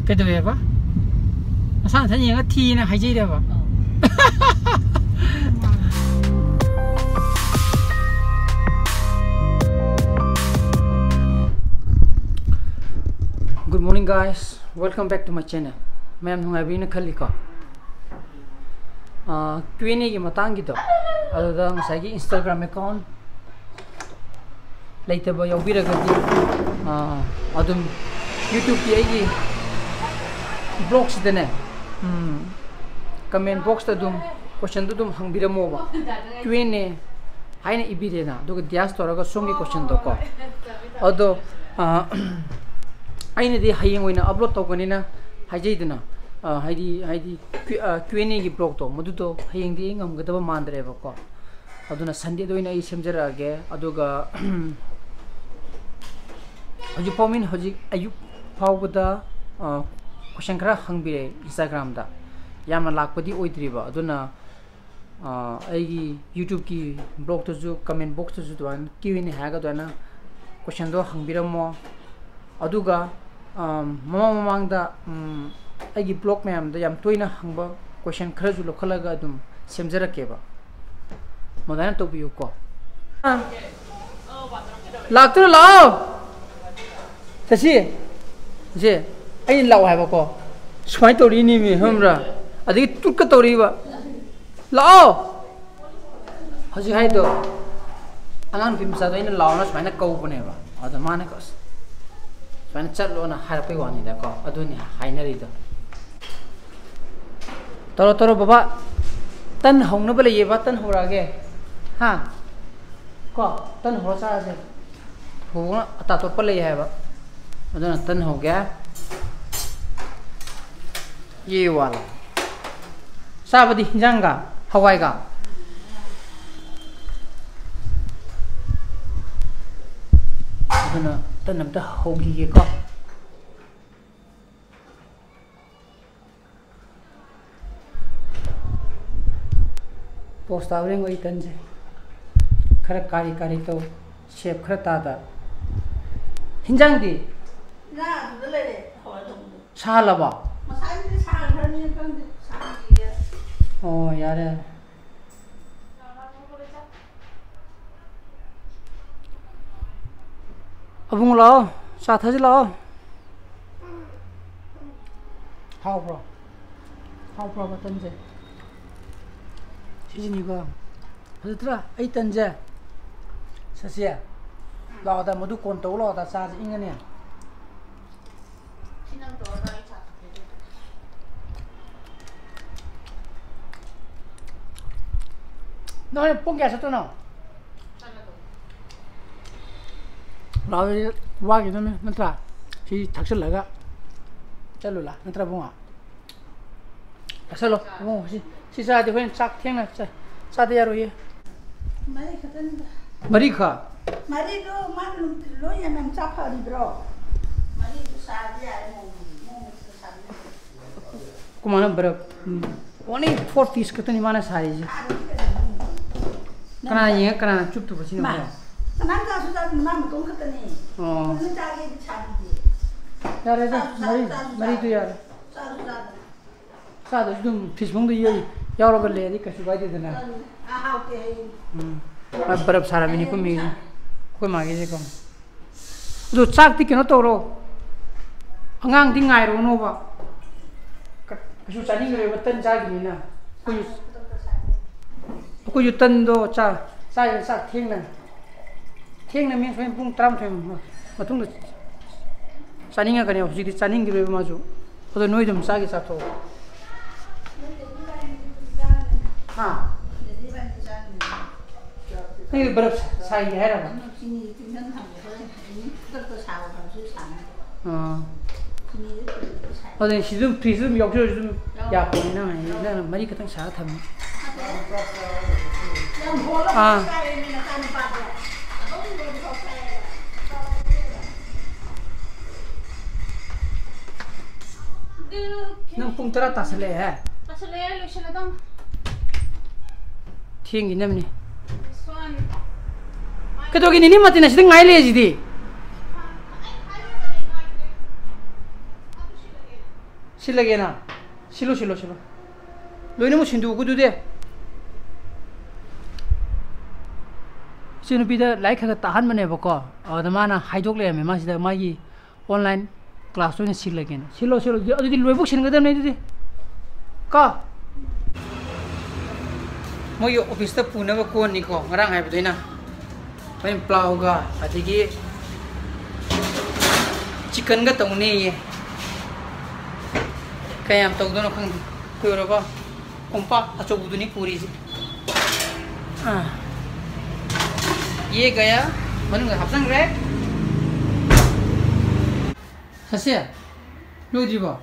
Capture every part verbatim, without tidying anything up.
ꯀꯩꯗꯧꯋꯦꯕ? ꯃꯁꯥ ꯃꯊꯟ ꯌꯦꯡꯉ ꯊꯤꯅ ꯍꯥꯏꯖꯩꯔꯕ? Good morning, guys. Welcome back to my channel. ꯃꯌꯥꯝ ꯅꯨꯡꯉꯥꯏꯕꯤꯅ ꯈꯜꯂꯤꯀꯣ? ꯀ꯭ꯌꯨ ꯑꯦꯟ ꯑꯦꯒꯤ ꯃꯇꯥꯡꯒꯤꯗꯣ, ꯑꯗꯨꯗ ꯉꯁꯥꯏꯒꯤ Instagram account ꯂꯩꯇꯕ ꯌꯥꯎꯕꯤꯔꯒꯗꯤ, ꯑꯥ, ꯑꯗꯨꯝ YouTubeꯀꯤ ꯑꯩꯒꯤ blogꯁꯤꯗꯅꯦ, ꯎꯝ, comment boxꯇ ꯑꯗꯨꯝ questionꯗꯣ ꯑꯗꯨꯝ ꯍꯪꯕꯤꯔꯝꯃꯣꯕ꯫ ꯀ꯭ꯌꯨ ꯑꯦꯟ ꯑꯦ ꯍꯥꯏꯅ ꯏꯕꯤꯔꯦꯅ, ꯑꯗꯨꯒ dash ꯇꯧꯔꯒ ꯁꯣꯝꯒꯤ questionꯗꯣ ꯀꯣ꯫ ꯑꯗꯣ, ꯑꯥ, ꯑꯩꯅꯗꯤ ꯍꯌꯦꯡ ꯑꯣꯏꯅ upload ꯇꯧꯒꯅꯤꯅ ꯍꯥꯏꯖꯩꯗꯅ, ꯑꯥ, ꯍꯥꯏꯗꯤ, ꯍꯥꯏꯗꯤ, ꯀ꯭ꯌꯨ-, ꯑꯥ, ꯀ꯭ꯌꯨ ꯑꯦꯟ ꯑꯦꯒꯤ blogꯇꯣ, ꯃꯗꯨꯗꯣ ꯍꯌꯦꯡꯗꯤ ꯑꯩ ꯉꯝꯒꯗꯕ ꯃꯥꯟꯗ꯭ꯔꯦꯕꯀꯣ꯫ ꯑꯗꯨꯅ Sundayꯗ ꯑꯣꯏꯅ ꯑꯩ ꯁꯦꯝꯖꯔꯛꯑꯒꯦ꯫ ꯑꯗꯨꯒ ꯍꯧꯖꯤꯛ ꯐꯥꯎ ꯃꯤꯅ ꯍꯧꯖꯤꯛ ꯑꯌꯨꯛ ꯐꯥꯎꯕꯗ, ꯑ, question ꯈꯔ ꯍꯪꯕꯤꯔꯛꯑꯦ Instagramꯗ꯫ ꯌꯥꯝꯅ ꯂꯥꯛꯄꯗꯤ ꯑꯣꯏꯗ꯭ꯔꯤꯕ꯫ ꯑꯗꯨꯅ, ꯑ, ꯑꯩꯒꯤ YouTubeꯀꯤ blogꯇꯁꯨ, comment boxꯇꯁꯨ ꯑꯗꯨꯃꯥꯏꯅ ꯀ꯭ꯌꯨ ꯑꯦꯟ ꯑꯦ ꯍꯥꯏꯔꯒ ꯑꯗꯨꯃꯥꯏꯅ questionꯗꯣ ꯍꯪꯕꯤꯔꯝꯃꯣ꯫ ꯑꯗꯨꯒ, ꯑꯝ, ꯃꯃꯥꯡ ꯃꯃꯥꯡꯗ, ꯎꯝ, ꯑꯩꯒꯤ blog ꯃꯌꯥꯝꯗ ꯌꯥꯝ ꯇꯣꯏꯅ ꯍꯪꯕ question ꯈꯔꯁꯨ ꯂꯧꯈꯠꯂꯒ ꯑꯗꯨꯝ ꯁꯦꯝꯖꯔꯛꯀꯦꯕ꯫ ꯃꯗꯨꯃꯥꯏꯅ ꯇꯧꯕꯤꯌꯨꯀꯣ꯫ ꯑꯥ꯫ ꯂꯥꯛꯇꯣꯏꯔꯣ? ꯂꯥꯛꯑꯣ꯫ ꯁꯁꯤ, ꯁꯦ, ꯑꯩꯅ ꯂꯥꯛꯑꯣ ꯍꯥꯏꯕꯀꯣ꯫ ꯁꯨꯃꯥꯏꯅ ꯇꯧꯔꯤꯅꯦꯃꯤ, ꯈꯪꯕ꯭ꯔꯥ? ꯑꯗꯒꯤ ꯇꯨꯠꯀ ꯇꯧꯔꯤꯕ꯫ ꯂꯥꯛꯑꯣ! ꯍꯧꯖꯤꯛ ꯍꯥꯏꯗꯣ, ꯑꯉꯥꯡ ꯅꯨꯄꯤ ꯃꯆꯥꯗꯣ ꯑꯩꯅ ꯂꯥꯛꯑꯣꯅ ꯁꯨꯃꯥꯏꯅ ꯀꯧꯕꯅꯦꯕ꯫ ꯑꯗꯣ ꯃꯥꯅ ꯀꯣ-, ꯁꯨꯃꯥꯏꯅ ꯆꯠꯂꯣꯅ ꯍꯥꯏꯔꯛꯄꯩ ꯋꯥꯅꯤꯗꯀꯣ꯫ ꯑꯗꯨꯅꯤ ꯍꯥꯏꯅꯔꯤꯗꯣ꯫ ꯇꯧꯔꯣ, ꯇꯧꯔꯣ, ꯕꯕꯥ꯫ ꯇꯟ ꯍꯧꯅꯕ ꯂꯩꯌꯦꯕ, ꯇꯟ ꯍꯧꯔꯛꯑꯒꯦ꯫ ꯍꯥ? ꯀꯣ, ꯇꯟ ꯍꯧꯔ ꯆꯥꯔꯁꯦ꯫ ꯍꯧꯕꯅ ꯑꯇꯥ ꯑꯇꯣꯞꯄ ꯂꯩ ꯍꯥꯏꯕ꯫ ꯑꯗꯨꯅ ꯇꯟ ꯍꯧꯒꯦ꯫ ꯌꯦ ꯋꯥꯂ꯫ ꯆꯥꯕꯗꯤ ꯍꯤꯟꯖꯥꯡꯒ ꯍꯋꯥꯏꯒ꯫ ꯑꯗꯨꯅ ꯇꯟ ꯑꯝꯇ ꯍꯧꯈꯤꯒꯦꯀꯣ꯫ ꯄꯣꯁ ꯇꯥꯕ꯭ꯔꯥ ꯌꯦꯡꯉꯣ ꯑꯩ ꯇꯟꯁꯦ꯫ ꯈꯔ ꯀꯥꯔꯤ ꯀꯥꯔꯤ ꯇꯧ꯫ ꯁꯦꯞ ꯈꯔ ꯇꯥꯗ꯫ ꯍꯤꯟꯖꯥꯡꯗꯤ? ꯉꯥ ꯑꯗꯨꯗ ꯂꯩꯔꯦ, ꯍꯋꯥꯏ ꯊꯣꯡꯕꯗꯣ꯫ ꯁꯥꯍꯜꯂꯕꯣ? ꯉꯁꯥꯏꯕꯨꯗꯤ ꯁꯥꯈ꯭ꯔꯕꯅꯤ, ꯈꯪꯗꯦ, ꯁꯥꯍꯟꯈꯤꯒꯦ꯫ ꯑꯣ, ꯌꯥꯔꯦ, ꯌꯥꯔꯦ꯫ ꯑꯕꯨꯡ ꯂꯥꯛꯑꯣ, ꯆꯥ ꯊꯛꯁꯤ ꯂꯥꯛꯑꯣ꯫ ꯍꯥꯎꯕ꯭ꯔꯣ? ꯍꯥꯎꯕ꯭ꯔꯣ ꯃꯇꯟꯁꯦ? ꯁꯤꯁꯤꯅꯤꯀꯣ꯫ ꯐꯖꯗ꯭ꯔꯥ? ꯑꯩ ꯇꯟꯁꯦ꯫ ꯁꯁꯦ, ꯂꯥꯛꯑꯣꯗ, ꯃꯗꯨ ꯀꯣꯟ ꯇꯧ ꯂꯥꯛꯑꯣꯗ, ꯆꯥꯁꯦ ꯏꯪꯉꯅꯤ꯫ ꯅꯣꯏ ꯄꯨꯡ ꯀꯌꯥ ꯆꯠꯇꯣꯏꯅꯣ? ꯂꯥꯛꯑꯣ, ꯋꯥꯈꯤꯗꯣꯏꯅꯦ ꯅꯠꯇ꯭ꯔꯥ? ꯁꯤ ꯊꯛꯆꯜꯂꯒ ꯆꯠꯂꯨ ꯂꯥ, ꯅꯠꯇ꯭ꯔꯥ ꯏꯕꯨꯡꯉꯣ? ꯆꯠꯂꯣ ꯏꯕꯨꯡꯉꯣ, ꯁꯤ, ꯁꯤ ꯆꯥꯔꯗꯤ ꯍꯣꯔꯦꯟ ꯆꯥꯛ ꯊꯦꯡꯅ ꯆꯥ-, ꯆꯥꯗ ꯌꯥꯔꯣꯏꯌꯦ꯫ ꯃꯔꯤ ꯈꯛꯇꯅꯤꯗ꯫ ꯃꯔꯤꯈꯛ? ꯃꯔꯤꯗꯣ ꯃꯥ ꯂꯣꯏ ꯌꯥꯝ ꯌꯥꯝ ꯆꯥ ꯐꯔꯤꯕ꯭ꯔꯣ? ꯃꯔꯤꯗꯣ ꯆꯥꯕ ꯌꯥꯔꯦ, ꯅꯣꯡꯃꯒꯤ, ꯅꯣꯡꯃꯒꯤ ꯆꯥꯕ ꯌꯥꯔꯦ꯫ ꯀꯃꯥꯏꯅ ꯕꯔꯞ? ꯎꯝ꯫ Only four piece ꯈꯛꯇꯅꯤ ꯃꯥꯅ ꯁꯥꯔꯤꯁꯦ꯫ ꯁꯥꯔꯤꯁꯦ ꯀꯩꯅꯣ? ꯀꯅꯥ ꯌꯦꯡꯉ ꯀꯅꯥꯅ ꯆꯨꯞꯇꯨꯕ ꯁꯤꯅ ꯃꯥ, ꯑꯃꯨꯛ? ꯀꯅꯥꯝ ꯆꯥꯁꯨ ꯆꯥꯗꯅ ꯃꯥ ꯃꯇꯣꯝ ꯈꯛꯇꯅꯤ꯫ ꯑꯣ꯫ ꯑꯗꯨ ꯆꯥꯒꯦꯗꯤ ꯁꯥꯕꯤꯗꯦ꯫ ꯌꯥꯔꯦꯗ, ꯆꯥꯁꯨ ꯆꯥ-, ꯃꯔꯤ-, ꯆꯥꯁꯨ ꯃꯔꯤꯗꯨ ꯆꯥꯗꯅ꯫ ꯌꯥꯔꯦ꯫ ꯆꯥꯁꯨ ꯆꯥꯗꯅ꯫ ꯆꯥꯗ꯭ꯔꯁꯨ ꯑꯗꯨꯝ ꯐ꯭ꯔꯤꯖ ꯃꯅꯨꯡꯗ ꯌꯩ-, ꯌꯥꯎꯔꯒ ꯂꯩꯔꯗꯤ ꯀꯩꯁꯨ ꯀꯥꯏꯗꯦꯗꯅ꯫ ꯑꯗꯨꯅꯤ꯫ ꯑꯥ, ꯍꯥꯎꯇꯦ ꯍꯥꯏꯌꯦ꯫ ꯎꯝ꯫ ꯃꯥ ꯕꯔꯞ ꯁꯥꯔꯝꯃꯤꯅꯤ ꯑꯩꯈꯣꯏ ꯃꯦꯒꯤꯁꯦ꯫ ꯑꯩꯈꯣꯏ ꯃꯥꯒꯤꯁꯦꯀꯣ꯫ ꯑꯗꯣ ꯆꯥꯛꯇꯤ ꯀꯩꯅꯣ ꯇꯧꯔꯣ꯫ ꯑꯉꯥꯡꯗꯤ ꯉꯥꯏꯔꯨꯔꯅꯣꯕ꯫ ꯀ-, ꯀꯩꯁꯨ ꯆꯥꯅꯤꯡꯉꯔꯣꯏꯕ ꯇꯟ ꯆꯥꯈꯤꯕꯅꯤꯅ꯫ ꯑꯩꯈꯣꯏꯁꯨ, ꯑꯩꯈꯣꯏꯁꯨ ꯇꯟꯗꯣ ꯆꯥ-, ꯆꯥꯏꯔ ꯆꯥꯛ ꯊꯦꯡꯅ꯫ ꯊꯦꯡꯅ ꯃꯤꯟꯁ ꯍꯣꯔꯦꯟ ꯄꯨꯡ ꯇꯔꯥꯃꯥꯊꯣꯏ ꯃꯇꯨꯡꯗ ꯆꯥꯅꯤꯡꯉꯛꯀꯅꯦꯕ꯫ ꯍꯧꯖꯤꯛꯇꯤ ꯆꯥꯅꯤꯡꯈꯤꯔꯣꯏꯕ ꯃꯥꯁꯨ꯫ ꯑꯗꯣ ꯅꯣꯏ ꯑꯗꯨꯝ ꯆꯥꯒꯦ ꯆꯥꯊꯣꯛꯑꯣ꯫ ꯍꯥ? ꯅꯪꯒꯤ ꯕꯔꯞ ꯁꯥꯏꯒꯦ ꯍꯥꯏꯔꯕ? ꯑꯥ꯫ ꯑꯗꯨꯅꯦ ꯁꯤ ꯑꯗꯨꯝ ꯐ꯭ꯔꯤꯖ ꯑꯗꯨꯝ ꯌꯥꯎꯖꯔꯁꯨ ꯑꯗꯨꯝ ꯌꯥꯄꯣꯠꯅꯤ꯫ ꯅꯪ ꯍꯥꯏ-, ꯅꯪꯅ ꯃꯔꯤ ꯈꯛꯇꯪ ꯁꯥꯔ ꯊꯝꯃꯤ꯫ ꯑꯥ꯫ ꯅꯪ ꯄꯨꯡ ꯇꯔꯥ ꯇꯥꯁꯜꯂꯛꯑꯦꯍꯦ꯫ ꯇꯥꯁꯜꯂꯛꯑꯦ, ꯂꯣꯏꯁꯤꯜꯂꯗꯧꯅꯤ꯫ ꯊꯦꯡꯈꯤꯅꯕꯅꯤ꯫ This one. ꯀꯩꯗꯧꯒꯦ? ꯅꯤꯅꯤ ꯃꯇꯤꯟ ꯑꯁꯤꯗ ꯉꯥꯏ ꯂꯩꯔꯤꯁꯤꯗꯤ꯫ ꯁꯤꯜꯂꯒꯦꯅ꯫ ꯁꯤꯜꯂꯣ, ꯁꯤꯜꯂꯣ, ꯁꯤꯜꯂꯣ꯫ ꯂꯣꯏꯅꯃꯛ ꯁꯤꯟꯗꯣꯛꯎꯀꯣ ꯑꯗꯨꯗꯤ꯫ ꯏꯆꯟꯅꯨꯄꯤꯗ ꯂꯥꯏꯔꯤꯛ ꯈꯔ ꯈꯔ ꯇꯥꯛꯍꯟꯕꯅꯦꯕꯀꯣ꯫ ꯑꯗꯨꯗ ꯃꯥꯅ ꯍꯥꯏꯗꯣꯛ ꯂꯩꯔꯝꯃꯦ, ꯃꯥꯁꯤꯗ ꯃꯥꯒꯤ online class ꯑꯣꯏꯅ ꯁꯤꯜꯂꯒꯦꯅ꯫ ꯁꯤꯜꯂꯣ, ꯁꯤꯜꯂꯣ꯫ ꯑꯗꯨꯗꯤ, ꯑꯗꯨꯗꯤ ꯂꯣꯏꯕꯧ ꯁꯤꯟꯒꯗꯕꯅꯦ ꯑꯗꯨꯗꯤ꯫ ꯀꯣ? ꯃꯣꯏꯒꯤ office ꯇ ꯄꯨꯅꯕ ꯀꯣꯟꯅꯤꯀꯣ, ꯉꯔꯥꯡ ꯍꯥꯏꯕꯗꯣ ꯑꯩꯅ꯫ ꯍꯣꯔꯦꯟ ꯄ꯭ꯂꯥꯎꯒ ꯑꯗꯒꯤ ꯆꯤꯛꯀꯟꯒ ꯇꯧꯅꯦꯌꯦ꯫ ꯀꯌꯥꯝ ꯇꯧꯗꯣꯏꯅꯣ ꯈꯪꯗꯦ꯫ ꯀꯨꯏꯔꯕ ꯀꯣꯝꯄꯥꯛ ꯑꯆꯧꯕꯗꯨꯅꯤ ꯄꯨꯔꯤꯁꯦ꯫ ꯑꯥ꯫ ꯌꯦ ꯒꯌꯥ꯫ ꯃꯅꯨꯡꯗ ꯍꯥꯞꯆꯟꯈ꯭ꯔꯦ꯫ ꯁꯁꯦ, ꯂꯣꯏꯗ꯭ꯔꯤꯕꯣ?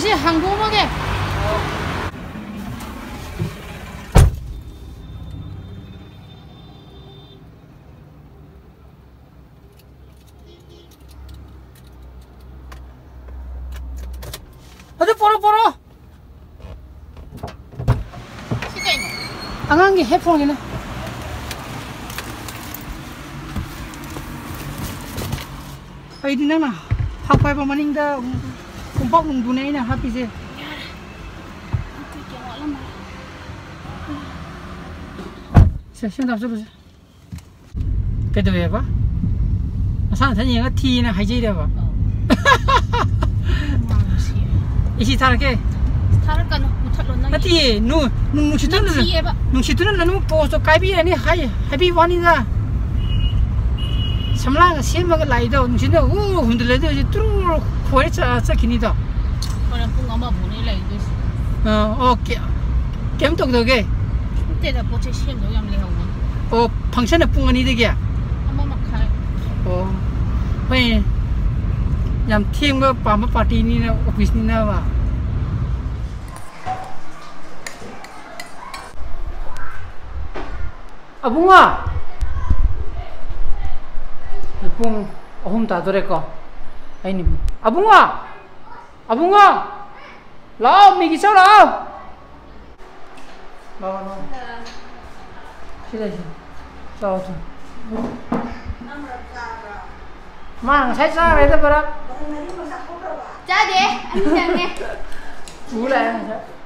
ꯁꯤ ꯍꯥꯡꯗꯣꯛꯑꯝꯃꯒꯦ꯫ ꯑꯗꯨ ꯄꯣꯔꯣ, ꯄꯣꯔꯣ꯫ ꯁꯤ ꯀꯩꯅꯣ? ꯑꯉꯥꯡꯒꯤ headphone ꯒꯤꯅꯦ꯫ ꯑꯩꯗꯤ ꯅꯪꯅ ꯍꯥꯞꯄ ꯍꯥꯏꯕ ꯃꯅꯤꯡꯗ ꯀꯣꯝꯄꯥꯛ ꯅꯨꯡꯗꯨꯅꯦ ꯑꯩꯅ ꯍꯥꯞꯄꯤꯁꯦ꯫ ꯌꯥꯔꯦ꯫ ꯅꯈꯨꯠ ꯀꯌꯥ ꯋꯥꯠꯂꯝꯃꯅꯤ꯫ ꯁꯦ, ꯁꯦꯝ ꯇꯥꯛꯆꯔꯨꯁꯦ꯫ ꯀꯩꯗꯧꯋꯦꯕ? ꯃꯁꯥ ꯃꯊꯟ ꯌꯦꯡꯉ ꯊꯤꯅ ꯍꯥꯏꯖꯩꯔꯕ? ꯑꯧ꯫ ꯏꯁꯤ ꯊꯥꯔꯛꯀꯦ? ꯊꯥꯔꯛꯀꯅꯨ, ꯃꯨꯊꯠꯂꯣ ꯅꯪ꯫ ꯅꯠꯇꯤꯌꯦ, ꯅꯨ-, ꯅꯨ-, ꯅꯨꯡꯁꯤꯠꯇꯨꯅ, ꯅꯝꯊꯤꯌꯦꯕ꯫ ꯅꯨꯡꯁꯤꯠꯇꯨꯅ ꯅꯅꯨ post ꯇꯣ ꯀꯥꯏꯕꯤꯔꯅꯤ ꯍꯥꯏ, ꯍꯥꯏꯕꯤ ꯋꯥꯅꯤꯗ꯫ ꯁꯝꯂꯥꯡꯒ ꯁꯦꯝꯃꯒ ꯂꯥꯛꯏꯗꯣ, ꯅꯨꯡꯁꯤꯠꯅ ꯎ ꯍꯨꯝꯗ ꯂꯩꯗꯣꯏꯁꯦ, ꯇꯨꯔꯨ ꯈꯣꯏꯔ ꯆ-, ꯆꯠꯈꯤꯅꯤꯗꯣ꯫ ꯍꯣꯔꯦꯟ ꯄꯨꯡ ꯑꯃꯃꯨꯛꯅꯦ ꯂꯩꯗꯣꯏꯁꯦ꯫ ꯑꯥ, ꯑꯣꯀꯦ꯫ ꯀꯩꯝ ꯇꯧꯗꯧꯒꯦ? ꯅꯠꯇꯦꯗ, ꯄꯣꯠ ꯆꯩ ꯁꯦꯝꯗꯧ ꯌꯥꯝ ꯂꯩꯍꯧꯕꯅꯤ꯫ ꯑꯣ, function ꯅ ꯄꯨꯡ ꯑꯅꯤꯗꯒꯤ? ꯑꯃ ꯃꯈꯥꯏ꯫ ꯑꯣ, ꯍꯣꯏ꯫ ꯌꯥꯝ ꯊꯦꯡꯕ ꯄꯥꯝꯕ party ꯅꯤꯅ, office ꯅꯤꯅꯕ꯫ ꯑꯕꯨꯡꯉꯣ! ꯄꯨꯡ ꯑꯍꯨꯝ ꯇꯥꯗꯣꯔꯦꯀꯣ꯫ ꯑꯩꯅ, "ꯑꯕꯨꯡꯉꯣ! ꯑꯕꯨꯡꯉꯣ! ꯂꯥꯛꯑꯣ, ꯃꯤꯒꯤ ꯆꯧ ꯂꯥꯛꯑꯣ!" ꯂꯥꯛꯑꯣ, ꯂꯥꯛꯑꯣ꯫ ꯁꯤ ꯂꯩ, ꯁꯤ꯫ ꯆꯥꯎ, ꯆꯥꯎ꯫ ꯃꯥ ꯉꯁꯥꯏ ꯆꯥꯈ꯭ꯔꯦꯗ, ꯕꯔꯥ꯫ ꯆꯥꯗꯦ, ꯑꯅꯤ ꯆꯪꯉꯦ꯫ ꯄꯨ ꯂꯥꯛꯑꯦ ꯉꯁꯥꯏ꯫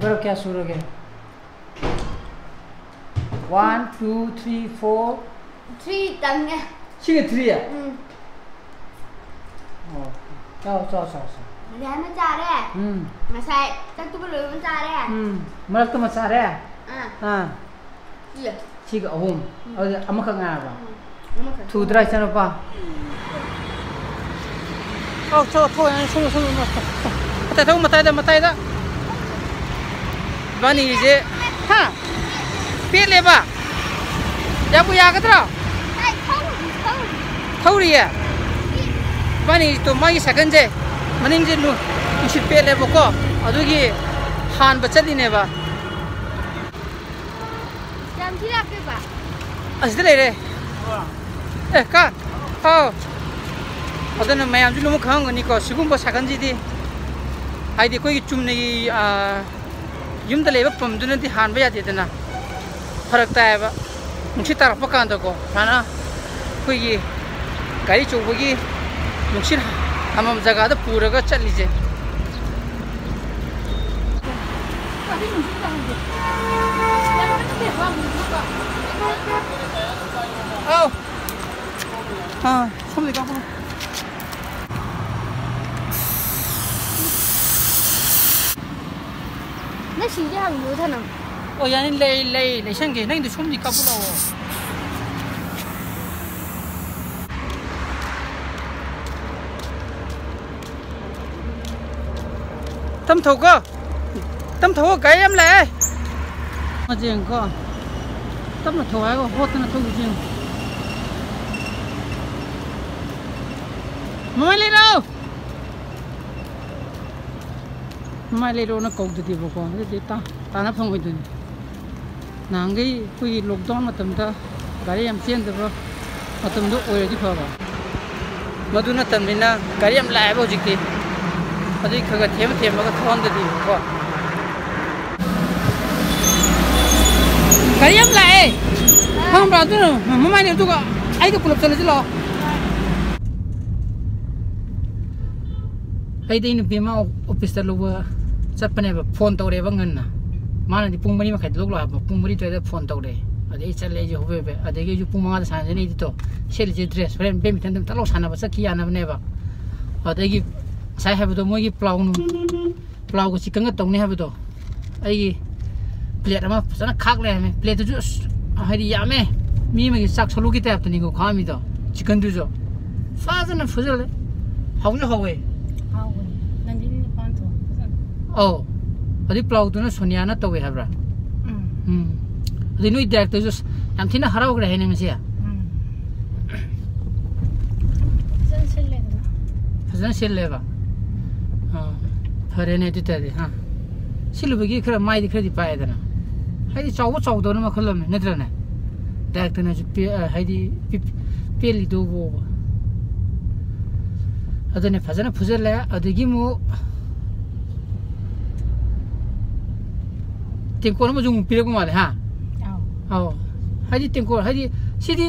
ꯕꯔꯥ ꯀꯌꯥ ꯁꯨꯔꯒꯦ? One, two, three, four. Three ꯇꯪꯉꯦ꯫ ꯁꯤꯒ three? ꯎꯝ꯫ ꯑꯣ꯫ ꯆꯥꯎ, ꯆꯥꯎ, ꯆꯥꯎ, ꯆꯥꯎ꯫ ꯍꯧꯖꯤꯛ ꯑꯃ ꯆꯥꯔꯦ꯫ ꯎꯝ꯫ ꯉꯁꯥꯏ ꯆꯥꯛ ꯇꯣꯛꯄ ꯂꯣꯏꯕ ꯑꯃ ꯆꯥꯔꯦ꯫ ꯎꯝ꯫ ꯃꯔꯛꯇ ꯑꯃ ꯆꯥꯔꯦ? ꯑꯥ꯫ ꯑꯥ꯫ ꯁꯤ꯫ ꯁꯤꯒ ꯑꯍꯨꯝ꯫ ꯎꯝ꯫ ꯑꯗꯨꯗꯤ ꯑꯃꯈꯛ ꯉꯥꯏꯔꯕ? ꯎꯝ꯫ ꯑꯃꯈꯛ꯫ ꯊꯨꯗ꯭ꯔꯥ, ꯏꯆꯥꯅꯨꯄꯥ? ꯑꯧ, ꯊꯣꯛ, ꯊꯣꯛ, ꯌꯥꯅꯤ, ꯁꯣꯝꯗ, ꯁꯣꯝꯗ, ꯁꯣꯝꯗ, ꯁꯣꯝꯗ꯫ ꯃꯇꯥꯏ ꯊꯧ, ꯃꯇꯥꯏꯗ, ꯃꯇꯥꯏꯗ꯫ ꯏꯕꯥꯅꯤꯒꯤꯁꯦ, ꯍꯥ? ꯄꯦꯠꯂꯦꯕ? ꯌꯥꯕꯨ ꯌꯥꯒꯗ꯭ꯔꯣ? ꯊꯧꯔꯤꯌꯦ? ꯏꯕꯥꯅꯤꯒꯤꯗꯣ, ꯃꯥꯒꯤ ꯁꯥꯏꯀꯜꯁꯦ, ꯃꯅꯤꯡꯁꯦ ꯅꯨ-, ꯅꯨꯡꯁꯤꯠ ꯄꯦꯠꯂꯦꯕꯀꯣ, ꯑꯗꯨꯒꯤ ꯍꯥꯟꯕ ꯆꯠꯂꯤꯅꯦꯕ꯫ ꯌꯥꯝ ꯊꯤ ꯂꯥꯞꯄꯦꯕ꯫ ꯑꯁꯤꯗ ꯂꯩꯔꯦ꯫ ꯑꯦ, ꯀꯥ꯫ ꯑꯥꯎ꯫ ꯑꯗꯨꯅ ꯃꯌꯥꯝꯁꯨ ꯂꯣꯏꯅꯃꯛ ꯈꯪꯉꯝꯒꯅꯤꯀꯣ, ꯁꯤꯒꯨꯝꯕ ꯁꯥꯏꯀꯜꯁꯤꯗꯤ꯫ ꯍꯥꯏꯗꯤ ꯑꯩꯈꯣꯏꯒꯤ ꯆꯨꯝꯅꯒꯤ, ꯑꯥ, ꯌꯨꯝꯗ ꯂꯩꯕ ꯄꯝꯗꯨꯅꯗꯤ ꯍꯥꯟꯕ ꯌꯥꯗꯦꯗꯅ꯫ ꯐꯔꯛ ꯇꯥꯏꯌꯦꯕ꯫ ꯅꯨꯡꯁꯤꯠ ꯇꯥꯔꯛꯄ ꯀꯥꯟꯗꯀꯣ, ꯁꯨꯃꯥꯏꯅ ꯑꯩꯈꯣꯏꯒꯤ ꯒꯥꯔꯤ ꯑꯆꯧꯕꯒꯤ ꯅꯨꯡꯁꯤꯠ ꯍꯥꯟꯐꯝ ꯖꯒꯥꯗ ꯄꯨꯔꯒ ꯆꯠꯂꯤꯁꯦ꯫ ꯑꯧ꯫ ꯑꯥ, ꯁꯣꯝꯗꯩ ꯀꯥꯞꯄꯛꯑꯣ꯫ ꯅꯪ ꯁꯤꯒꯦ ꯍꯪꯕꯤꯌꯨ ꯊꯅꯝ꯫ ꯑꯣ, ꯌꯥꯅꯤ, ꯂꯩ, ꯂꯩ, ꯂꯩꯁꯟꯒꯦ꯫ ꯅꯪꯗꯣ ꯁꯣꯝꯗꯤ ꯀꯥꯞꯄ ꯂꯥꯛꯑꯣ꯫ ꯇꯞ ꯊꯧꯀꯣ꯫ ꯇꯞ ꯊꯧꯀꯣ, ꯒꯥꯔꯤ ꯌꯥꯝ ꯂꯥꯛꯑꯦ꯫ ꯃꯥꯁꯦ ꯌꯦꯡꯉꯨꯀꯣ꯫ ꯇꯞꯅ ꯊꯧ ꯍꯥꯏꯔꯒ ꯍꯣꯠꯇꯅ ꯊꯧꯈꯤꯁꯦ ꯌꯦꯡꯉꯨ꯫ ꯃꯃꯥꯏ ꯂꯩꯔꯣ! ꯃꯃꯥꯏ ꯂꯩꯔꯣꯅ ꯀꯧꯗꯗꯤꯕꯀꯣ, ꯑꯗꯨꯗꯤ ꯇꯥ-, ꯇꯥꯅ ꯐꯪꯉꯣꯏꯗꯣꯏꯅꯤ꯫ ꯅꯍꯥꯟꯈꯩ ꯑꯩꯈꯣꯏꯒꯤ ꯂꯣꯛꯗꯥꯎꯟ ꯃꯇꯝꯗ ꯒꯥꯔꯤ ꯌꯥꯝ ꯆꯦꯟꯗꯕ ꯃꯇꯝꯗꯣ ꯑꯣꯏꯔꯗꯤ ꯐꯕ꯫ ꯃꯗꯨ ꯅꯠꯇꯕꯅꯤꯅ ꯒꯥꯔꯤ ꯌꯥꯝ ꯂꯥꯛꯑꯦꯕ ꯍꯧꯖꯤꯛꯇꯤ꯫ ꯑꯗꯨꯒꯤ ꯈꯔ ꯈꯔ ꯊꯦꯝꯃ ꯊꯦꯝꯃꯒ ꯊꯧꯍꯟꯗꯗꯤꯕꯀꯣ꯫ ꯒꯥꯔꯤ ꯌꯥꯝ ꯂꯥꯛꯑꯦ꯫ ꯈꯪꯕ꯭ꯔꯥ? ꯑꯗꯨꯅ ꯃꯃꯥꯏꯅꯦ꯫ ꯑꯗꯨꯒ ꯑꯩꯒ ꯄꯨꯂꯞ ꯆꯠꯂꯁꯤ ꯂꯥꯛꯑꯣ꯫ ꯑꯩꯗꯤ ꯅꯨꯄꯤ ꯑꯃ ꯑꯣꯐꯤꯁꯇ ꯂꯧꯕ ꯆꯠꯄꯅꯦꯕ, ꯐꯣꯟ ꯇꯧꯔꯦꯕ ꯉꯟꯅ꯫ ꯃꯥꯅꯗꯤ ꯄꯨꯡ ꯃꯔꯤ ꯃꯈꯥꯏꯗ ꯂꯧ ꯂꯥꯛꯑꯕ, ꯄꯨꯡ ꯃꯔꯤ ꯑꯗꯨꯋꯥꯏꯗ ꯐꯣꯟ ꯇꯧꯔꯛꯑꯦ꯫ ꯑꯗꯩ ꯑꯩ ꯆꯠꯂꯦ, ꯑꯩꯁꯦ ꯍꯣꯕꯦ ꯍꯣꯕꯦ꯫ ꯑꯗꯒꯤ ꯑꯩꯁꯨ ꯄꯨꯡ ꯃꯉꯥꯗ ꯁꯥꯟꯅꯁꯦꯅ ꯑꯩꯗꯤ ꯇꯣ ꯁꯦꯠꯂꯤꯁꯦ ꯗ꯭ꯔꯦꯁ ꯍꯣꯔꯦꯟ ꯕꯦꯠꯃꯤꯟꯇꯟꯗ ꯑꯝꯇ ꯂꯧ ꯁꯥꯟꯅꯕ ꯆꯠꯈꯤ ꯌꯥꯅꯕꯅꯦꯕ꯫ ꯑꯗꯒꯤ ꯉꯁꯥꯏ ꯍꯥꯏꯕꯗꯣ ꯃꯣꯏꯒꯤ ꯄ꯭ꯂꯥꯎ ꯅꯨꯡ ꯄ꯭ꯂꯥꯎꯒ ꯆꯤꯛꯀꯟꯒ ꯇꯧꯅꯤ ꯍꯥꯏꯕꯗꯣ, ꯑꯩꯒꯤ ꯄ꯭ꯂꯦꯠ ꯑꯃ ꯐꯖꯅ ꯈꯥꯛ ꯂꯩꯔꯝꯃꯦ꯫ ꯄ꯭ꯂꯦꯠꯇꯨꯁꯨ ꯑꯁ, ꯍꯥꯏꯗꯤ ꯌꯥꯝꯃꯦ, ꯃꯤ ꯑꯃꯒꯤ ꯆꯥꯛ ꯁꯔꯨꯛꯀꯤ ꯇꯥꯏꯞꯇꯅꯤꯀꯣ ꯈꯥꯛꯑꯝꯃꯤꯗꯣ꯫ ꯆꯤꯛꯀꯟꯗꯨꯁꯨ ꯐꯖꯅ ꯐꯨꯖꯜꯂꯦ, ꯍꯥꯎꯁꯨ ꯍꯥꯎꯋꯦ꯫ ꯍꯥꯎꯕꯅꯤ꯫ ꯅꯟꯗꯤꯅꯤ ꯅꯨꯄꯥꯅ ꯊꯣꯡꯕ ꯐꯖꯅ꯫ ꯑꯧ꯫ ꯑꯗꯨꯏ ꯄ꯭ꯂꯥꯎꯗꯨꯅ ꯁꯣꯅꯤꯌꯥꯅ ꯇꯧꯋꯦ ꯍꯥꯏꯕ꯭ꯔꯥ? ꯎꯝ꯫ ꯎꯝ꯫ ꯑꯗꯨꯏ ꯅꯣꯏ ꯗꯥꯏꯔꯦꯛꯇꯔꯁꯨ ꯑꯁ, ꯌꯥꯝ ꯊꯤꯅ ꯍꯔꯥꯎꯈ꯭ꯔꯦ ꯍꯥꯏꯅꯦ ꯉꯁꯤ꯫ ꯎꯝ꯫ ꯐꯖꯅ ꯁꯤꯜꯂꯦꯗꯅ꯫ ꯐꯖꯅ ꯁꯤꯜꯂꯦꯕ꯫ ꯑꯥ, ꯐꯔꯦꯅꯦ ꯑꯗꯨ ꯇꯥꯔꯗꯤ, ꯍꯥ? ꯁꯤꯜꯂꯨꯕꯒꯤ ꯈꯔ ꯃꯥꯏꯗꯤ ꯈꯔꯗꯤ ꯄꯥꯛꯑꯦꯗꯅ꯫ ꯍꯥꯏꯗꯤ ꯆꯥꯎꯕ ꯆꯥꯎꯗꯕꯅ ꯃꯈꯜ ꯑꯃꯅꯤ, ꯅꯠꯇ꯭ꯔꯅꯦ? ꯗꯥꯏꯔꯦꯛꯇꯔꯅꯁꯨ ꯄꯦ-, ꯑ, ꯍꯥꯏꯗꯤ ꯄꯤ-, ꯄꯦꯜꯂꯤꯗꯨꯕꯣꯕ꯫ ꯑꯗꯨꯅꯦ ꯐꯖꯅ ꯐꯨꯖꯜꯂꯦ꯫ ꯑꯗꯒꯤ ꯑꯃꯨꯛ ꯇꯦꯡꯀꯣꯠ ꯑꯃꯁꯨ ꯑꯃꯨꯛ ꯄꯤꯔꯛꯄ ꯃꯥꯜꯂꯦ, ꯍꯥ? ꯑꯧ꯫ ꯑꯧ꯫ ꯍꯥꯏꯗꯤ ꯇꯦꯡꯀꯣꯠ, ꯍꯥꯏꯗꯤ ꯁꯤꯗꯤ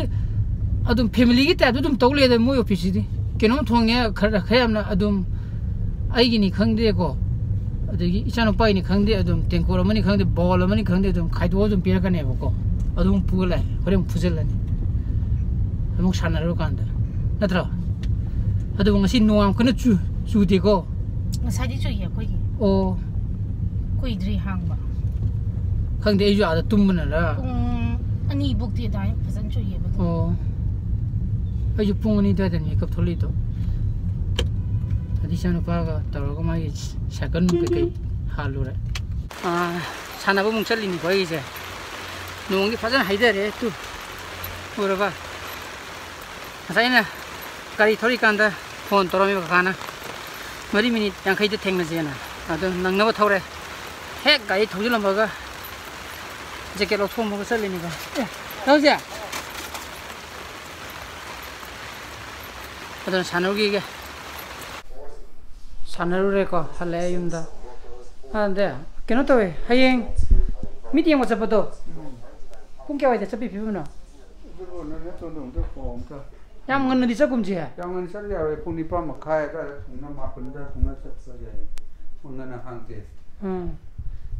ꯑꯗꯨꯝ ꯐꯦꯃꯤꯂꯤꯒꯤ ꯇꯥꯏꯞꯇ ꯑꯗꯨꯝ ꯇꯧ ꯂꯩꯗ ꯃꯣꯏ ꯑꯣꯐꯤꯁꯁꯤꯗꯤ꯫ ꯀꯩꯅꯣꯝ ꯊꯣꯡꯉꯦ ꯈꯔ, ꯈꯔ ꯌꯥꯝꯅ ꯑꯗꯨꯝ ꯑꯩꯒꯤꯅꯤ ꯈꯪꯗꯦꯀꯣ, ꯑꯗꯒꯤ ꯏꯆꯥꯅꯨꯄꯥꯒꯤꯅꯤ ꯈꯪꯗꯦ, ꯑꯗꯨꯝ ꯇꯦꯡꯀꯣꯠ ꯑꯃꯅꯤ ꯈꯪꯗꯦ, ꯕꯥꯎꯜ ꯑꯃꯅꯤ ꯈꯪꯗꯦ, ꯑꯗꯨꯝ ꯈꯥꯏꯗꯣꯛꯑ ꯑꯗꯨꯝ ꯄꯤꯔꯛꯀꯅꯦꯕꯀꯣ꯫ ꯑꯗꯨꯝ ꯄꯨꯔ ꯂꯥꯛꯑꯦ, ꯍꯣꯔꯦꯟ ꯑꯃꯨꯛ ꯐꯨꯖꯜꯂꯅꯤ ꯑꯃꯨꯛ ꯁꯥꯟꯅꯔꯨꯔꯀꯥꯟꯗ, ꯅꯠꯇ꯭ꯔꯣ? ꯑꯗꯨꯕꯨ ꯉꯁꯤ ꯅꯣꯡ ꯌꯥꯝ ꯀꯟꯅ ꯆꯨ-, ꯆꯨꯗꯦꯀꯣ꯫ ꯉꯁꯥꯏꯗꯤ ꯆꯨꯏꯌꯦ ꯑꯩꯈꯣꯏꯒꯤ꯫ ꯑꯣ꯫ ꯀꯨꯏꯗ꯭ꯔꯤ ꯍꯥꯡꯕ꯫ ꯈꯪꯗꯦ, ꯑꯩꯁꯨ ꯑꯥꯗ ꯇꯨꯝꯕꯅꯔ꯫ ꯄꯨꯡ ꯑꯅꯤ ꯐꯥꯎꯗꯤ ꯑꯗꯨꯃꯥꯏꯅ ꯐꯖꯅ ꯆꯨꯏꯌꯦꯕ ꯑꯗꯨꯝ꯫ ꯑꯣ꯫ ꯑꯩꯁꯨ ꯄꯨꯡ ꯑꯅꯤ ꯑꯗꯨꯋꯥꯏꯗꯅꯤ ꯃꯤꯀꯞ ꯊꯣꯛꯂꯛꯏꯗꯣ꯫ ꯑꯗꯩ ꯏꯆꯥꯅꯨꯄꯥꯒ ꯇꯧꯔꯒ ꯃꯥꯒꯤ ꯁꯥꯏꯀꯜ ꯅꯨꯡ ꯀꯩꯀꯩ ꯍꯥꯜꯂꯨꯔꯦ꯫ ꯑꯥ, ꯁꯥꯟꯅꯕ ꯑꯃꯨꯛ ꯆꯠꯂꯤꯅꯤꯀꯣ ꯑꯩꯒꯤꯁꯦ꯫ ꯅꯣꯡꯗꯤ ꯐꯖꯅ ꯍꯩꯊꯔꯦ ꯇꯨ꯫ ꯎꯔꯕ? ꯉꯁꯥꯏ ꯑꯩꯅ ꯒꯥꯔꯤ ꯊꯧꯔꯤꯀꯥꯟꯗ ꯐꯣꯟ ꯇꯧꯔꯝꯃꯦꯕ ꯀꯀꯥꯅ, ꯃꯔꯤ ꯃꯤꯅꯤꯠ ꯌꯥꯡꯈꯩꯗ ꯊꯦꯡꯅꯁꯦꯅ꯫ ꯑꯗꯨ ꯅꯪꯅꯕ ꯊꯧꯔꯦ꯫ ꯍꯦꯛ ꯒꯥꯔꯤ ꯊꯧꯖꯤꯜꯂꯝꯕꯒ ꯖꯦꯀꯦꯠ ꯂꯧꯊꯣꯛꯑꯝꯃꯒ ꯆꯠꯂꯤꯅꯤꯀꯣ꯫ ꯑꯦ, ꯅꯪꯁꯦ? ꯑꯗꯨꯅ ꯁꯥꯟꯅꯔꯨꯈꯤꯒꯦ꯫ ꯁꯥꯟꯅꯔꯨꯔꯦꯀꯣ, ꯍꯜꯂꯛꯑꯦ ꯌꯨꯝꯗ꯫ ꯑꯗ ꯀꯩꯅꯣ ꯇꯧꯋꯦ, ꯍꯌꯦꯡ ꯃꯤꯠ ꯌꯦꯡꯕ ꯆꯠꯄꯗꯣ ꯄꯨꯡ ꯀꯌꯥꯋꯥꯏꯗ ꯆꯠꯄꯤ ꯐꯤꯕꯝꯅꯣ? ꯑꯗꯨꯕꯨ ꯅꯪ ꯅꯠꯇ꯭ꯔꯣ ꯅꯣꯡꯃꯗ ꯈꯣꯡ ꯑꯝꯇ ꯌꯥꯝ ꯉꯟꯅꯗꯤ ꯆꯠꯀꯨꯝꯁꯤ꯫ ꯌꯥꯝ ꯉꯟꯅ ꯆꯠ ꯌꯥꯔꯣꯏ꯫ ꯄꯨꯡ ꯅꯤꯄꯥꯟ ꯃꯈꯥꯏ ꯑꯗꯨꯋꯥꯏꯗ ꯊꯨꯡꯅ, ꯃꯥꯄꯟꯗ ꯊꯨꯡꯅ ꯆꯠꯄ ꯌꯥꯏ꯫ ꯄꯨꯡ ꯉꯟꯅ ꯍꯥꯡꯗꯦ꯫ ꯎꯝ꯫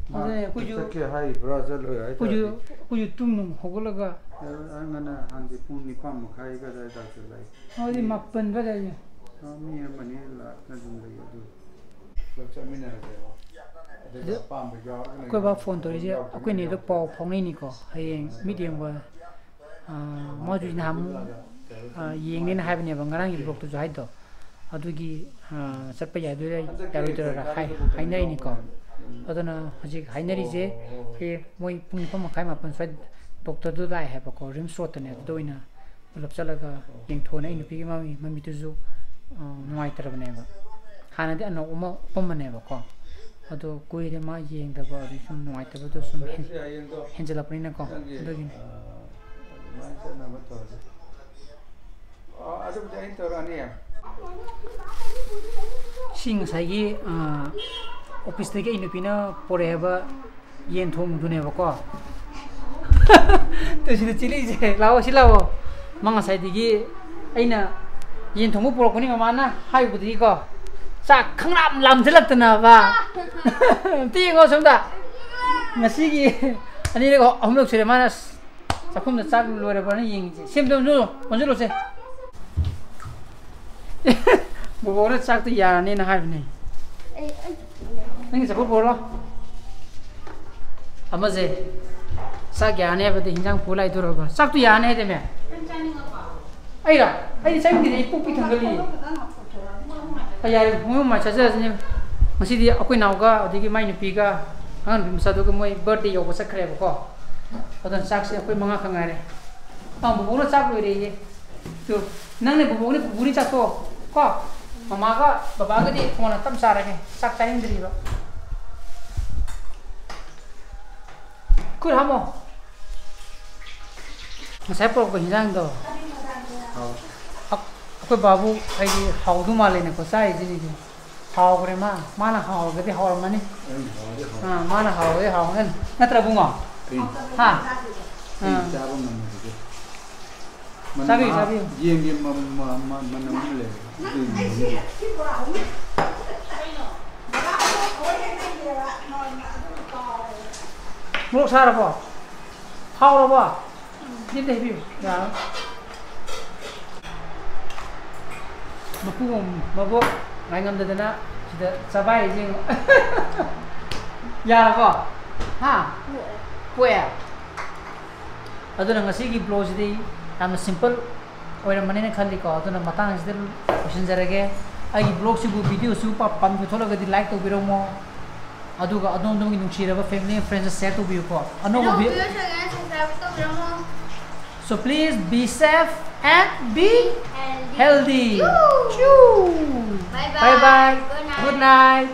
ꯃꯥ ꯑꯗꯨꯅꯦ ꯑꯩꯈꯣꯏꯁꯨ ꯆꯠꯀꯦ ꯍꯥꯏꯔꯤꯕ꯭ꯔꯥ ꯆꯠꯂꯣꯏ ꯑꯩꯈꯣꯏꯁꯨ, ꯍꯥꯏꯇꯥꯔꯗꯤ? ꯑꯩꯈꯣꯏꯁꯨ ꯇꯨꯝ ꯅꯨꯡ ꯍꯧꯒꯠꯂꯒ ꯑ, ꯑ, ꯉꯟꯅ ꯍꯥꯡꯗꯦ꯫ ꯄꯨꯡ ꯅꯤꯄꯥꯟ ꯃꯈꯥꯏꯒ ꯑꯗꯨꯋꯥꯏꯗ ꯆꯠꯂꯦ꯫ ꯑꯗꯨꯗꯤ ꯃꯥꯄꯟ ꯑꯗꯨꯋꯥꯏꯗ ꯌꯥꯏ꯫ ꯑ, ꯃꯤ ꯑꯃꯅꯤ ꯂꯥꯛꯅ ꯑꯗꯨꯝ ꯂꯩ ꯑꯗꯨ꯫ ꯄꯨꯂꯞ ꯆꯠꯃꯤꯟꯅꯔꯁꯦꯕ꯫ ꯑꯗꯨꯒ ꯑꯗꯨ ꯑꯄꯥꯝꯕ ꯌꯥꯎꯔꯒꯅ ꯑꯩꯈꯣꯏ ꯕꯥ ꯌꯥꯎꯔꯦ, ꯐꯣꯟ ꯇꯧꯔꯛꯏꯁꯦ, ꯌꯥꯎꯗ꯭ꯔꯒꯅ ꯑꯩꯈꯣꯏ ꯅꯦꯗꯣ ꯌꯥꯎꯗ꯭ꯔꯦ꯫ ꯄꯥꯎ ꯐꯥꯎꯅꯩꯅꯤꯀꯣ꯫ ꯍꯌꯦꯡ ꯃꯤꯠ ꯌꯦꯡꯕ ꯑꯥ, ꯃꯥꯁꯨ ꯅꯍꯥꯟꯃꯨꯛ, ꯑꯥ, ꯌꯦꯡꯅꯦꯅ ꯍꯥꯏꯕꯅꯦꯕ, ꯉꯔꯥꯡꯒꯤ ꯕ꯭ꯂꯣꯛꯇꯁꯨ ꯍꯥꯏꯗꯣ꯫ ꯑꯗꯨꯒꯤ, ꯑꯥ, ꯆꯠꯄ ꯌꯥꯗꯣꯏꯔꯥ ꯌꯥꯔꯣꯏꯗꯣꯏꯔꯥ ꯍꯥꯏ-, ꯍꯥꯏꯅꯔꯤꯅꯤꯀꯣ꯫ ꯑꯗꯨꯅ ꯍꯧꯖꯤꯛ ꯍꯥꯏꯅꯔꯤꯁꯦ, ꯍꯌꯦꯡ ꯃꯣꯏ ꯄꯨꯡ ꯅꯤꯄꯥꯟ ꯃꯈꯥꯏ, ꯃꯥꯄꯟ ꯁ꯭ꯋꯥꯏꯗ ꯗꯣꯛꯇꯔꯗꯨ ꯂꯥꯛꯑꯦ ꯍꯥꯏꯕꯀꯣ, ꯔꯤꯝꯁ ꯔꯣꯗꯇꯅꯦ꯫ ꯑꯗꯨꯗ ꯑꯣꯏꯅ ꯄꯨꯂꯞ ꯆꯠꯂꯒ ꯌꯦꯡꯊꯣꯛꯑꯅꯤ꯫ ꯑꯩ ꯅꯨꯄꯤꯒꯤ ꯃꯃꯤ-, ꯃꯃꯤꯠꯇꯨꯁꯨ, ꯑꯥ, ꯅꯨꯡꯉꯥꯏꯇ꯭ꯔꯕꯅꯦꯕ꯫ ꯍꯥꯟꯅꯗꯤ ꯑꯅꯧꯕ ꯑꯃ ꯎꯞꯄꯝꯕꯅꯦꯕꯀꯣ꯫ ꯑꯗꯣ ꯀꯨꯏꯔꯦ ꯃꯥ ꯌꯦꯡꯗꯕ, ꯑꯗꯨ ꯁꯨꯝ ꯅꯨꯡꯉꯥꯏꯇꯕꯗꯣ ꯁꯨꯝ ꯍꯦꯟ-, ꯍꯦꯟꯖꯜꯂꯛꯄꯅꯤꯅꯀꯣ꯫ ꯑꯗꯨꯒꯤꯅꯤ꯫ ꯑꯗꯨꯃꯥꯏꯅ ꯆꯠꯅꯕ ꯇꯧꯔꯁꯤ꯫ ꯑ, ꯑꯗꯨꯕꯨꯗꯤ ꯑꯩꯅ ꯇꯧꯔꯛꯑꯅꯤ꯫ ꯁꯤ ꯉꯁꯥꯏꯒꯤ, ꯑ, ꯑꯣꯐꯤꯁꯇꯒꯤ ꯑꯩ ꯅꯨꯄꯤꯅ ꯄꯣꯔꯛꯑꯦ ꯍꯥꯏꯕ ꯌꯦꯟ ꯊꯣꯡꯗꯨꯅꯦꯕꯀꯣ꯫ ꯇꯨ ꯁꯤꯗ ꯆꯤꯂꯤꯁꯦ, ꯂꯥꯛꯑꯣ, ꯁꯤ ꯂꯥꯛꯑꯣ꯫ ꯃꯥ ꯉꯁꯥꯏꯗꯒꯤ ꯑꯩꯅ ꯌꯦꯟ ꯊꯣꯡꯕ ꯄꯨꯔꯛꯄꯅꯤ ꯃꯃꯥꯅ ꯍꯥꯏꯕꯗꯒꯤꯀꯣ, ꯆꯥꯛ ꯈꯪꯂꯥꯝ ꯂꯥꯝꯁꯤꯜꯂꯛꯇꯅꯕ꯫ ꯑꯝꯇ ꯌꯦꯡꯉꯣ ꯁꯣꯝꯗ꯫ ꯉꯁꯤꯒꯤ ꯑꯅꯤꯔꯛ ꯑꯍꯨꯝꯂꯛ ꯁꯨꯔꯦ ꯃꯥꯅ ꯆꯥꯛꯈꯨꯝꯗ ꯆꯥꯛ ꯂꯣꯏꯔꯕ꯭ꯔꯅ ꯌꯦꯡꯉꯤꯁꯦ꯫ ꯁꯦꯝꯗꯣ ꯑꯣꯟꯁꯤꯜꯂꯣ, ꯑꯣꯟꯁꯤꯜꯂꯣꯁꯦ꯫ ꯕꯣꯕꯣꯅ ꯆꯥꯛꯇꯣ ꯌꯥꯔꯅꯤꯅ ꯍꯥꯏꯕꯅꯦ꯫ ꯑꯩ, ꯑꯩ ꯅꯪꯒꯤ ꯆꯐꯨ ꯄꯨꯔꯛꯑꯣ꯫ ꯑꯃꯁꯦ ꯆꯥꯛ ꯌꯥꯔꯅꯤ ꯍꯥꯏꯕꯗꯤ ꯍꯤꯟꯖꯥꯡ ꯄꯨ ꯂꯥꯛꯏꯗꯣꯔꯕ? ꯆꯥꯛꯇꯣ ꯌꯥꯔꯅꯤ ꯍꯥꯏꯗꯥꯏꯅꯦ? ꯑꯩꯔꯣ? ꯑꯩꯗꯤ ꯆꯥꯅꯤꯡꯗꯦ, ꯑꯩ ꯄꯨꯛ ꯄꯤꯛ ꯊꯟꯒꯠꯂꯤ꯫ ꯑ, ꯌꯥꯔꯦ, ꯃꯣꯏ ꯃꯃꯥꯏ ꯆꯥꯖꯔꯁꯤꯅꯦ꯫ ꯉꯁꯤꯗꯤ ꯑꯩꯈꯣꯏ ꯅꯥꯎꯒ ꯑꯗꯒꯤ ꯃꯥꯏ ꯅꯨꯄꯤꯒ ꯑꯉꯥꯡ ꯅꯨꯄꯤ ꯃꯆꯥꯗꯨꯒ ꯃꯣꯏ ꯕꯥꯔꯗꯦ ꯌꯧꯕ ꯆꯠꯈ꯭ꯔꯦꯕꯀꯣ꯫ ꯑꯗꯨꯅ ꯆꯥꯛꯁꯦ ꯑꯩꯈꯣꯏ ꯃꯉꯥ ꯈꯛ ꯉꯥꯏꯔꯦ꯫ ꯑꯥ, ꯕꯣꯕꯣꯅ ꯆꯥꯛ ꯂꯣꯏꯔꯦꯌꯦ꯫ ꯇꯨ, ꯅꯪꯅꯦ ꯕꯣꯕꯣꯅꯦ ꯄꯨꯄꯨꯅꯦ ꯆꯥꯊꯣꯛꯑꯣ ꯀꯣ꯫ ꯃꯃꯥꯒ ꯕꯕꯥꯒꯗꯤ ꯀꯣꯟꯅ ꯇꯞ ꯆꯥꯔꯒꯦ, ꯆꯥꯛ ꯆꯥꯅꯤꯡꯗ꯭ꯔꯤꯕ꯫ ꯈꯨꯠ ꯍꯥꯝꯃꯣ꯫ ꯉꯁꯥꯏ ꯄꯨꯔꯛꯄ ꯍꯤꯟꯖꯥꯡꯗꯣ꯫ ꯍꯥꯎ꯫ ꯑ-, ꯑꯩꯈꯣꯏ ꯕꯥꯕꯨ ꯑꯩꯗꯤ ꯍꯥꯎꯗꯧ ꯃꯥꯜꯂꯦꯅꯀꯣ ꯆꯥꯔꯤꯁꯤꯅꯤꯗꯤ꯫ ꯍꯥꯎꯈ꯭ꯔꯦ ꯃꯥ꯫ ꯃꯥꯅ ꯍꯥꯎꯔꯒꯗꯤ ꯍꯥꯎꯔꯝꯃꯅꯤ꯫ ꯑꯩꯅ ꯍꯥꯎꯔꯗꯤ ꯍꯥꯎ꯫ ꯑꯥ, ꯃꯥꯅ ꯍꯥꯎꯔꯒꯗꯤ ꯍꯥꯎꯔꯝꯒꯅꯤ꯫ ꯅꯠꯇ꯭ꯔ ꯏꯕꯨꯡꯉꯣ? ꯑꯩ ꯍꯥ? ꯑꯩ ꯑꯥ꯫ ꯆꯥꯕ ꯉꯝꯃꯣꯏꯗꯣꯏꯗꯤ꯫ ꯆꯥꯕꯤꯌꯨ, ꯆꯥꯕꯤꯌꯨ꯫ ꯌꯦꯟꯒꯤ ꯃ-, ꯃ-, ꯃ-, ꯃꯅꯝ ꯑꯃ ꯂꯩ꯫ ꯑꯗꯨꯒꯤ ꯃꯅꯝꯗꯨ꯫ ꯃꯣꯔꯣꯛ ꯁꯥꯔꯕꯣ? ꯍꯥꯎꯔꯕꯣ? ꯁꯤꯗ ꯍꯦꯛꯄꯤꯌꯨ꯫ ꯌꯥꯔꯣꯏ꯫ ꯃꯄꯨ ꯃꯕꯣꯛ ꯉꯥꯏꯉꯝꯗꯗꯅ ꯁꯤꯗ ꯆꯕꯥꯏꯔꯤꯁꯦ ꯌꯦꯡꯉꯣ꯫ ꯌꯥꯔꯕꯣ? ꯍꯥ? ꯄꯣꯛꯑꯦ? ꯑꯗꯨꯅ ꯉꯁꯤꯒꯤ vlogꯁꯤꯗꯤ ꯌꯥꯝꯅ simple ꯑꯣꯏꯔꯝꯃꯅꯤꯅ ꯈꯜꯂꯤꯀꯣ꯫ ꯑꯗꯨꯅ ꯃꯇꯥꯡꯁꯤꯗ ꯂꯣꯏꯁꯤꯟꯖꯔꯒꯦ꯫ ꯑꯩꯒꯤ vlogꯁꯤꯕꯨ videoꯁꯨ ꯄꯥꯝꯕꯤꯕ ꯊꯣꯛꯂꯒꯗꯤ like ꯇꯧꯕꯤꯔꯝꯃꯣ꯫ ꯑꯗꯨꯒ ꯑꯗꯣꯝ ꯑꯗꯣꯝꯒꯤ ꯅꯨꯡꯁꯤꯔꯕ family and friendsꯇ share ꯇꯧꯕꯤꯌꯨꯀꯣ꯫ ꯑꯅꯧꯕ ꯑꯅꯧꯕ vi- viewers ꯑꯣꯏꯒꯦꯔꯥ subscribe ꯇꯧꯕꯤꯔꯝꯃꯣ꯫ So please be safe and be Healthy. healthy. Choo. Choo. Bye bye. Bye bye. Good night. Good night.